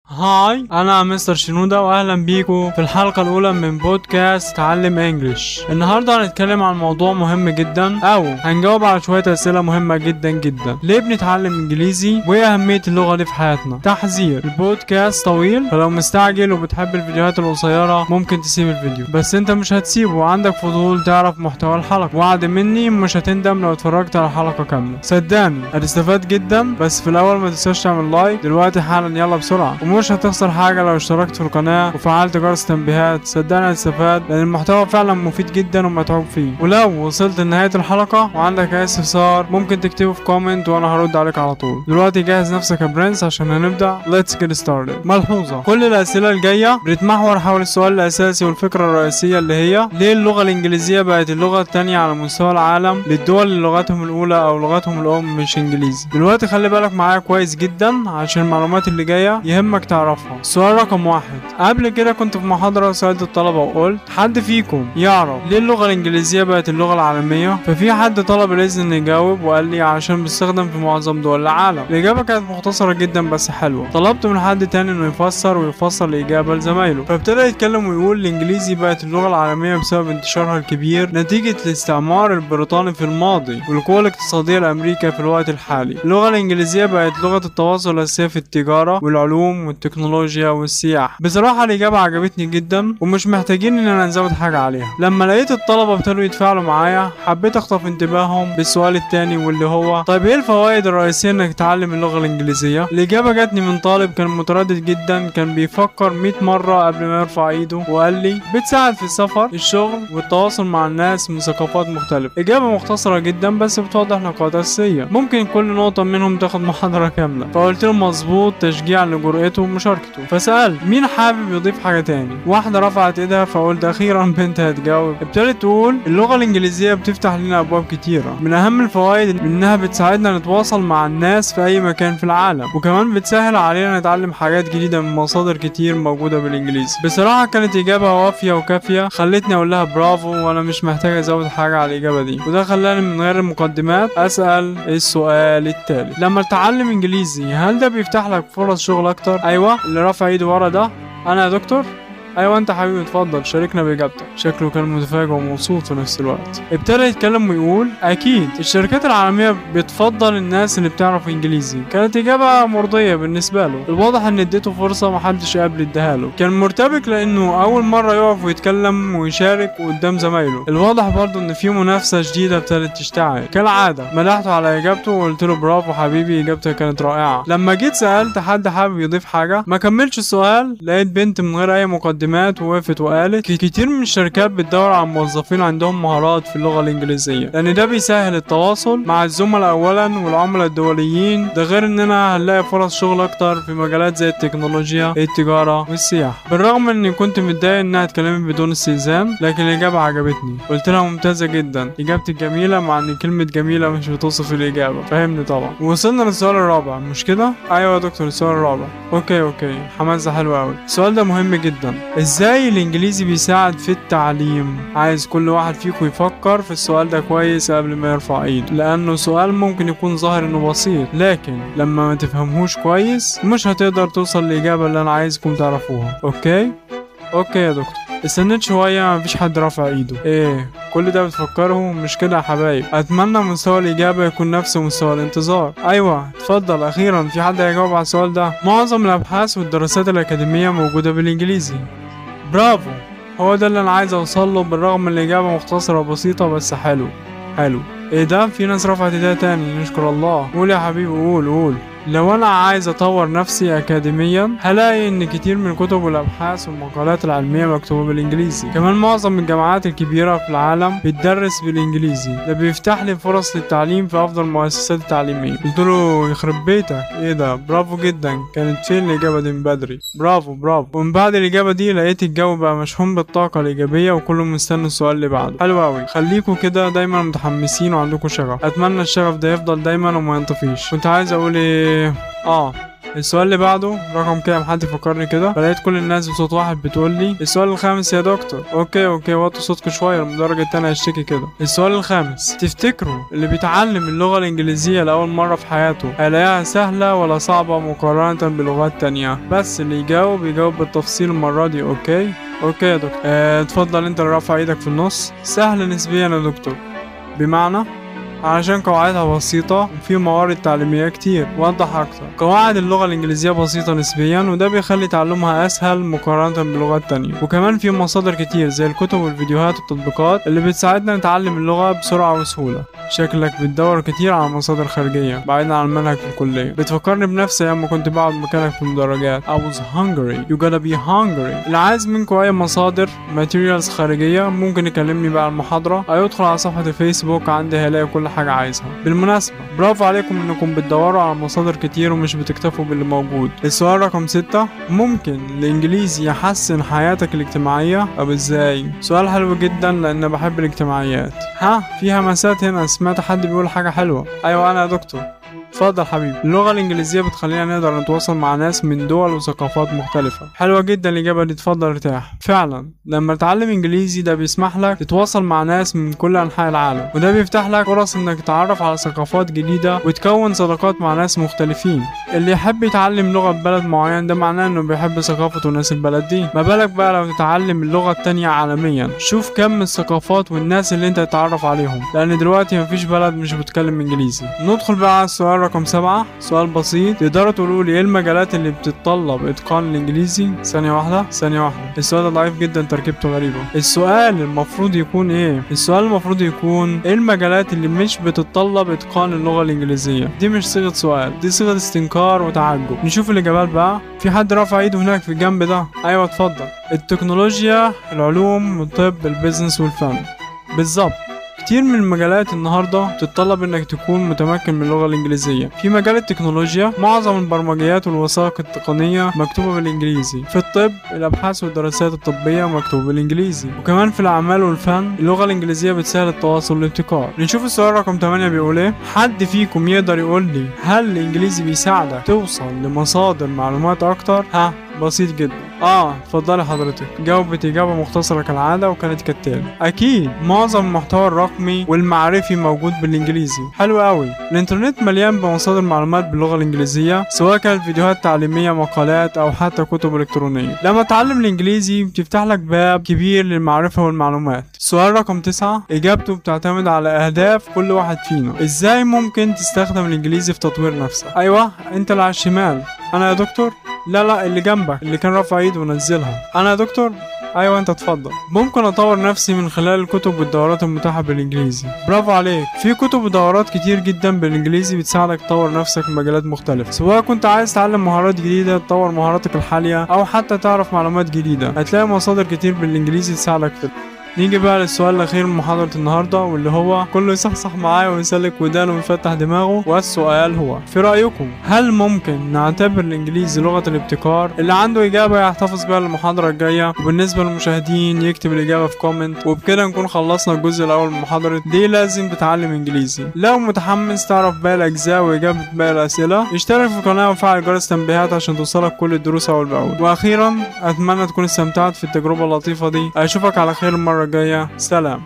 Hi، انا مستر شنودة واهلا بيكم في الحلقة الاولى من بودكاست تعلم English. النهاردة هنتكلم عن موضوع مهم جدا، او هنجاوب على شوية اسئلة مهمة جدا جدا. ليه بنتعلم انجليزي؟ وايه اهمية اللغة دي في حياتنا؟ تحذير، البودكاست طويل، فلو مستعجل وبتحب الفيديوهات القصيرة ممكن تسيب الفيديو، بس انت مش هتسيبه وعندك فضول تعرف محتوى الحلقة. وعد مني مش هتندم لو اتفرجت على الحلقة كاملة، صدقني هتستفاد جدا. بس في الاول ما تنساش تعمل like دلوقتي حالا، يلا بسرعة. ومش هتخسر حاجة لو اشتركت في القناة وفعلت جرس التنبيهات، صدقني هتستفاد لأن المحتوى فعلا مفيد جدا ومتعوب فيه. ولو وصلت لنهاية الحلقة وعندك أي استفسار ممكن تكتبه في comment وأنا هرد عليك على طول. دلوقتي جهز نفسك يا برنس عشان هنبدأ. Let's get started. ملحوظة، كل الأسئلة الجاية بتتمحور حول السؤال الأساسي والفكرة الرئيسية اللي هي ليه اللغة الإنجليزية بقت اللغة الثانية على مستوى العالم للدول اللي لغتهم الأولى أو لغتهم الأم مش إنجليزي. دلوقتي خلي بالك معايا كويس جدا عشان المعلومات اللي جاية يهمك تعرفها. سؤال رقم 1، قبل كده كنت في محاضرة وسألت الطلبة وقلت حد فيكم يعرف ليه اللغة الإنجليزية بقت اللغة العالمية؟ ففي حد طلب الإذن إنه يجاوب وقال لي عشان بتستخدم في معظم دول العالم. الإجابة كانت مختصرة جدا بس حلوة. طلبت من حد تاني إنه يفسر ويفسر الإجابة لزمايله، فابتدى يتكلم ويقول الإنجليزي بقت اللغة العالمية بسبب انتشارها الكبير نتيجة الاستعمار البريطاني في الماضي والقوة الاقتصادية لأمريكا في الوقت الحالي. اللغة الإنجليزية بقت لغة التواصل الأساسية في التجارة والعلوم والتكنولوجيا والسياحة. بصراحة الإجابة عجبتني جدا ومش محتاجين إننا نزود حاجة عليها. لما لقيت الطلبة ابتدوا يتفاعلوا معايا حبيت أخطف انتباههم بالسؤال التاني واللي هو طيب إيه الفوائد الرئيسية إنك تتعلم اللغة الإنجليزية؟ الإجابة جاتني من طالب كان متردد جدا، كان بيفكر 100 مرة قبل ما يرفع إيده، وقال لي بتساعد في السفر، الشغل، والتواصل مع الناس من ثقافات مختلفة. إجابة مختصرة جدا بس بتوضح نقاط أساسية، ممكن كل نقطة منهم تاخد محاضرة كاملة. فقلت له مظبوط، تشجيعا لجرأته ومشاركته. فسأل مين حابب يضيف حاجة تاني؟ واحدة رفعت ايدها، فقلت اخيرا بنت هتجاوب. ابتدت تقول اللغة الانجليزية بتفتح لنا ابواب كتيرة، من اهم الفوائد انها بتساعدنا نتواصل مع الناس في اي مكان في العالم، وكمان بتسهل علينا نتعلم حاجات جديدة من مصادر كتير موجودة بالانجليزي. بصراحة كانت اجابة وافية وكافية، خلتني اقول لها برافو وانا مش محتاج ازود حاجة على الاجابة دي. وده خلاني من غير مقدمات اسأل السؤال التالي، لما تتعلم انجليزي هل ده بيفتح لك فرص شغل اكتر؟ ايوه، اللي رافع ايده ورا ده انا يا دكتور. ايوه انت حبيبي، اتفضل شاركنا باجابتك. شكله كان متفاجئ ومبسوط في نفس الوقت. ابتدى يتكلم ويقول اكيد الشركات العالمية بتفضل الناس اللي بتعرف انجليزي. كانت اجابه مرضية بالنسبة له، الواضح ان اديته فرصة محدش قبل اداها له. كان مرتبك لانه اول مرة يقف ويتكلم ويشارك قدام زمايله. الواضح برضه ان في منافسه شديدة ابتدت تشتعل. كالعادة مدحته على اجابته وقلت له برافو حبيبي، اجابتك كانت رائعة. لما جيت سالت حد حابب يضيف حاجة ما كملش السؤال، لقيت بنت من غير اي مقدمات وقفت وقالت كتير من الشركات بتدور على موظفين عندهم مهارات في اللغة الإنجليزية، لأن ده بيسهل التواصل مع الزملاء أولا والعملاء الدوليين، ده غير إننا هنلاقي فرص شغل أكتر في مجالات زي التكنولوجيا، التجارة، والسياحة. بالرغم إني كنت متضايق إنها اتكلمت بدون استئذان، لكن الإجابة عجبتني. قلت لها ممتازة جدا، إجابتك جميلة، مع إن كلمة جميلة مش بتوصف الإجابة، فهمني طبعا. وصلنا للسؤال الرابع مش كده؟ أيوة يا دكتور السؤال الرابع. okay، حماسة حلوة أوي. السؤال ده مهم جدا، ازاي الانجليزي بيساعد في التعليم؟ عايز كل واحد فيكم يفكر في السؤال ده كويس قبل ما يرفع ايده، لانه سؤال ممكن يكون ظاهر انه بسيط، لكن لما ما تفهمهوش كويس مش هتقدر توصل للاجابة اللي انا عايزكم تعرفوها. okay يا دكتور. استنيت شوية مفيش حد رفع ايده. ايه كل ده بتفكره؟ مش كده يا حبايب؟ اتمنى مستوى الاجابة يكون نفس مستوى الانتظار. ايوه اتفضل، اخيرا في حد هيجاوب على السؤال ده. معظم الابحاث والدراسات الاكاديمية موجودة بالانجليزي. برافو، هو ده اللي انا عايز اوصله، بالرغم من الاجابة مختصره وبسيطة بس حلو حلو. ايه ده، في ناس رفعت ايديها تاني، نشكر الله. قول يا حبيبي، قول قول. لو انا عايز اطور نفسي اكاديميا هلاقي ان كتير من الكتب والابحاث والمقالات العلمية مكتوبة بالانجليزي. كمان معظم الجامعات الكبيرة في العالم بتدرس بالانجليزي، ده بيفتح لي فرص للتعليم في افضل المؤسسات التعليمية. قلت له يخرب بيتك، ايه ده، برافو جدا، كانت فين الاجابة دي من بدري؟ برافو برافو. ومن بعد الاجابة دي لقيت الجو بقى مشحون بالطاقة الايجابية وكله مستني السؤال اللي بعده. حلو قوي، خليكوا كده دايما متحمسين وعندكم شغف. اتمنى الشغف ده يفضل دايما وما ينطفيش. كنت عايز اقول ايه؟ السؤال اللي بعده رقم كام؟ حد فكرني كده. فلقيت كل الناس بصوت واحد بتقول لي السؤال الخامس يا دكتور. okay، وطوا صوتكم شوية، المدرج التاني هيشتكي كده. السؤال الخامس، تفتكروا اللي بيتعلم اللغة الانجليزية لاول مرة في حياته هيلاقيها سهلة ولا صعبة مقارنة بلغات تانية؟ بس اللي يجاوب يجاوب بالتفصيل المرة دي. okay يا دكتور. اتفضل انت اللي رافع ايدك في النص. سهل نسبيا يا دكتور، بمعنى علشان قواعدها بسيطة وفي موارد تعليمية كتير. وضح أكتر. قواعد اللغة الإنجليزية بسيطة نسبيا، وده بيخلي تعلمها أسهل مقارنة بلغات تانية، وكمان في مصادر كتير زي الكتب والفيديوهات والتطبيقات اللي بتساعدنا نتعلم اللغة بسرعة وسهولة. شكلك بتدور كتير على مصادر خارجية بعيدا عن المنهج في الكلية. بتفكرني بنفسي أيام ما كنت بقعد مكانك في المدرجات. I was hungry, you gotta be hungry. اللي عايز منكم أي مصادر materials خارجية ممكن يكلمني بقى المحاضرة أو يدخل على صفحة الفيسبوك عندي، هيلاقي كل حاجة عايزها. بالمناسبة برافو عليكم انكم بتدوروا على مصادر كتير ومش بتكتفوا باللي موجود. السؤال رقم 6، ممكن الانجليزي يحسن حياتك الاجتماعية؟ طب ازاي؟ سؤال حلو جدا لان بحب الاجتماعيات. ها، في همسات هنا، سمعت حد بيقول حاجة حلوة. ايوه انا يا دكتور. اتفضل حبيبي. اللغة الإنجليزية بتخلينا نقدر نتواصل مع ناس من دول وثقافات مختلفة. حلوة جدا الإجابة دي، اتفضل ارتاح. فعلا لما تتعلم إنجليزي ده بيسمح لك تتواصل مع ناس من كل أنحاء العالم، وده بيفتح لك فرص إنك تتعرف على ثقافات جديدة وتكون صداقات مع ناس مختلفين. اللي يحب يتعلم لغة بلد معين ده معناه إنه بيحب ثقافة وناس البلد دي، ما بالك بقى لو تتعلم اللغة التانية عالميا. شوف كم الثقافات والناس اللي أنت تتعرف عليهم، لأن دلوقتي مفيش بلد مش بتتكلم إنجليزي. ندخل بقى على السؤال رقم 7، سؤال بسيط. تقدروا تقولوا لي ايه المجالات اللي بتتطلب اتقان الانجليزي؟ ثانية واحدة، السؤال ده ضعيف جدا، تركيبته غريبة. السؤال المفروض يكون ايه؟ السؤال المفروض يكون ايه المجالات اللي مش بتتطلب اتقان اللغة الانجليزية؟ دي مش صيغة سؤال، دي صيغة استنكار وتعجب. نشوف الاجابات بقى. في حد رافع ايده هناك في الجنب ده. ايوه اتفضل. التكنولوجيا، العلوم، الطب، ال business والفن. بالظبط، كتير من المجالات النهاردة بتتطلب انك تكون متمكن من اللغة الانجليزية. في مجال التكنولوجيا معظم البرمجيات والوثائق التقنية مكتوبة بالانجليزي. في الطب الابحاث والدراسات الطبية مكتوبة بالانجليزي. وكمان في الاعمال والفن اللغة الانجليزية بتسهل التواصل والابتكار. نشوف السؤال رقم 8 بيقول ايه. حد فيكم يقدر يقول لي هل الانجليزي بيساعدك توصل لمصادر معلومات اكتر؟ ها، بسيط جدا. اتفضلي حضرتك. جاوبت اجابه مختصره كالعادة وكانت كالتالي: اكيد معظم المحتوى الرقمي والمعرفي موجود بالانجليزي. حلو قوي. الانترنت مليان بمصادر معلومات باللغة الانجليزية، سواء كانت فيديوهات تعليمية، مقالات، او حتى كتب الكترونية. لما تتعلم الانجليزي بتفتح لك باب كبير للمعرفة والمعلومات. سؤال رقم 9 اجابته بتعتمد على اهداف كل واحد فينا. ازاي ممكن تستخدم الانجليزي في تطوير نفسك؟ ايوه انت اللي على الشمال. انا يا دكتور؟ لا اللي جنبك اللي كان رافع ايده ونزلها. انا يا دكتور؟ ايوه انت اتفضل. ممكن اطور نفسي من خلال الكتب والدورات المتاحة بالانجليزي. برافو عليك. في كتب ودورات كتير جدا بالانجليزي بتساعدك تطور نفسك في مجالات مختلفة، سواء كنت عايز تتعلم مهارات جديدة، تطور مهاراتك الحالية، او حتى تعرف معلومات جديدة. هتلاقي مصادر كتير بالانجليزي تساعدك في. نيجي بقى للسؤال الاخير من محاضرة النهارده، واللي هو كله يصحصح معايا ويسلك ودانه ويفتح دماغه. والسؤال هو: في رايكم هل ممكن نعتبر الانجليزي لغة الابتكار؟ اللي عنده اجابه يحتفظ بيها للمحاضره الجاية، وبالنسبة للمشاهدين يكتب الاجابة في comment. وبكده نكون خلصنا الجزء الاول من محاضرة ليه لازم تتعلم انجليزي. لو متحمس تعرف باقي الاجزاء واجابه باقي الاسئلة، اشترك في القناة وفعل جرس التنبيهات عشان توصلك كل الدروس اول باول. واخيرا اتمنى تكون استمتعت في التجربة اللطيفة دي. اشوفك على خير المرة الجاية. سلام.